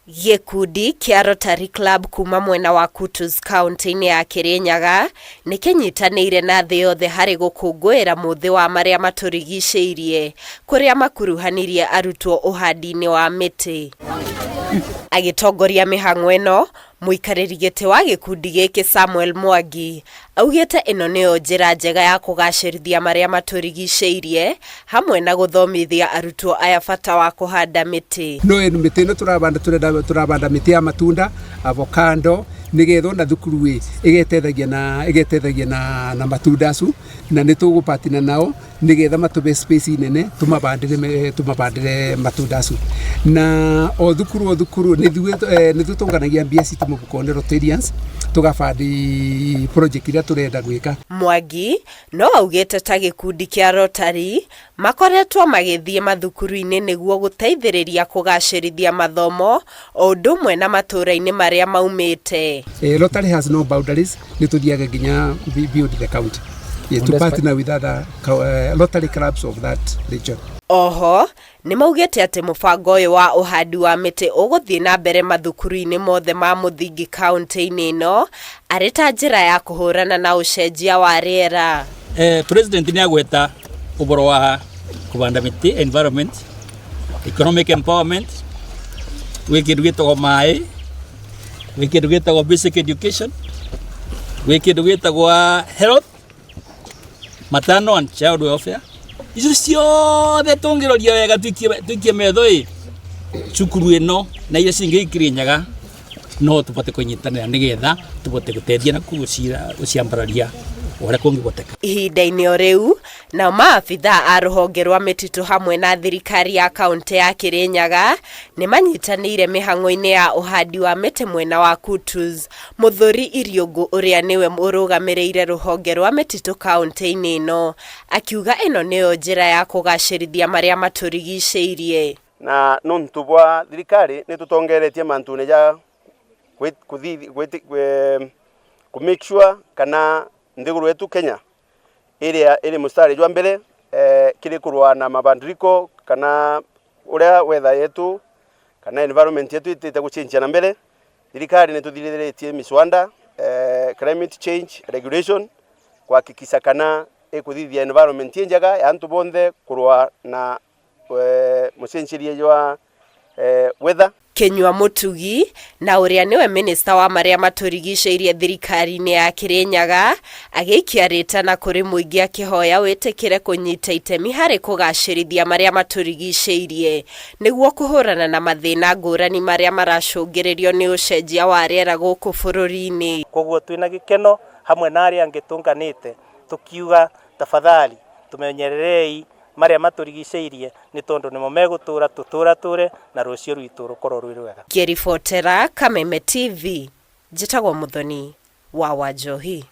Gĩkundi kĩa Rotary Club kuma mwena wa Kutus kauntĩ-inĩ ya Kirinyaga nĩ kĩnyitanĩire na thĩ yothe harĩ gũkũngũĩra mũthĩ wa marĩa matũrigicĩirie kũrĩa makuruhanirie arutwo ũhandi-inĩ wa mĩtĩ. Agĩtongoria mĩhang'o ĩno, Mũikarĩri gĩtĩ wa gĩkundi gĩkĩ Samuel Mwangi augĩte ĩno nĩyo njĩra njega ya kũgacĩrithia marĩa matũrigicĩirie hamwe na gũthomithia arutwo aya bata wa kũhanda mĩtĩ. No mĩtĩ ĩno tũrabanda tũrenda tũrabanda mĩtĩ ya matunda avocado nĩgetha ona thukuru ĩ ĩgetethagia na ĩgetethagia na, na matunda acu na nĩ tũgũpatina nao nĩgetha matũbe space nene tũmabandĩre tũmabandĩre matunda acu na o thukuru o thukuru nĩ ithuĩ nĩ ithuĩ tũnganagia mbia citũ mũhuko nĩ Rotarians tũgabandi project iria tũrenda gwĩka. Mwangi no augĩte ta gĩkundi kĩa Rotary makoretwo magĩthiĩ mathukuru-inĩ nĩguo gũteithĩrĩria kũgacĩrithia mathomo o ũndũ ũmwe na matũũra-inĩ marĩa maumĩte. Rotary has no boundaries nĩ tũthiaga nginya beyond the county yeah, to partner with other Rotary clubs of that region. Oho nĩ maugĩte atĩ mũbango ũyũ wa ũhandi wa mĩtĩ ũgũthiĩ na mbere mathukuru-inĩ mothe ma mũthingi kaunti-inĩ ĩno arĩ ta njĩra ya kũhũrana na ũcenjia wa rĩera. President nĩ agweta ũboro wa kũbanda mĩtĩ, environment, economic empowerment, gwĩ kĩndũ gĩtagwo maĩ, gwĩ kĩndũ gĩtagwo basic education, gwĩ kĩndũ gĩtagwo health, maternal and child welfare. Icio ciothe tũngĩroria wega tũikie metho ĩ cukuru ĩno na iria cingĩ ikĩrĩ nyaga no tũbote kũnyitanĩra nĩgetha tũbote gũteithia na gũciambararia ũrĩa kũngĩhoteka. Ihinda-inĩ o rĩu nao maabithaa a rũhonge rwa mĩtitũ hamwe na thirikari ya kaunti ya Kirinyaga nĩ manyitanĩire mĩhang'o-inĩ ya ũhandi wa mĩtĩ mwena wa Kutus. Mũthuri Iriũngũ ũrĩa nĩwe ũrũgamĩrĩire rũhonge rwa mĩtitũ kaunti-inĩ ĩno akiuga ĩno nĩyo njĩra ya kũgacĩrithia marĩa matũrigicĩirie. Na nontu bwa thirikari nĩ tũtongeretie mantune ja ku make sure kana nthiguru yetu Kenya ĩrĩa ĩrĩ mstari jwa mbere kiri kurwa na mabadiliko kana uria weather yetu kana environment yetu itite guchenjia na mbere. Thirikari nĩ tũthirĩrĩtie miswanda climate change regulation kuhakikisha kana ikuthithia environment njega ya antu bonthe kurwa na mucenjerie jwa weather. Kinyua Mutugi na ũrĩa nĩwe minista wa marĩa matũrigicĩirie thirikari-inĩ ya Kirinyaga agĩikia rĩtana kũrĩ mũingĩ akĩhoya wĩtĩkĩre kũnyita itemi harĩ kũgacĩrithia marĩa matũrigicĩirie nĩguo kũhũrana na mathĩna ngũrani marĩa maracũngĩrĩrio nĩ ũcenjia wa rĩera gũkũ bũrũri-inĩ. Koguo twĩna gĩkeno hamwe na arĩa angĩ tũnganĩte tukiuga tafadhali tumenyererei marĩa matũrigicĩirie nĩ tondũ nĩmo megũtũra tũtũratũre na rũciũ rwitũ rũkorwo rwĩ rwega. Ngĩribotera Kameme TV, njĩtagwo Muthoni wa Wanjohi.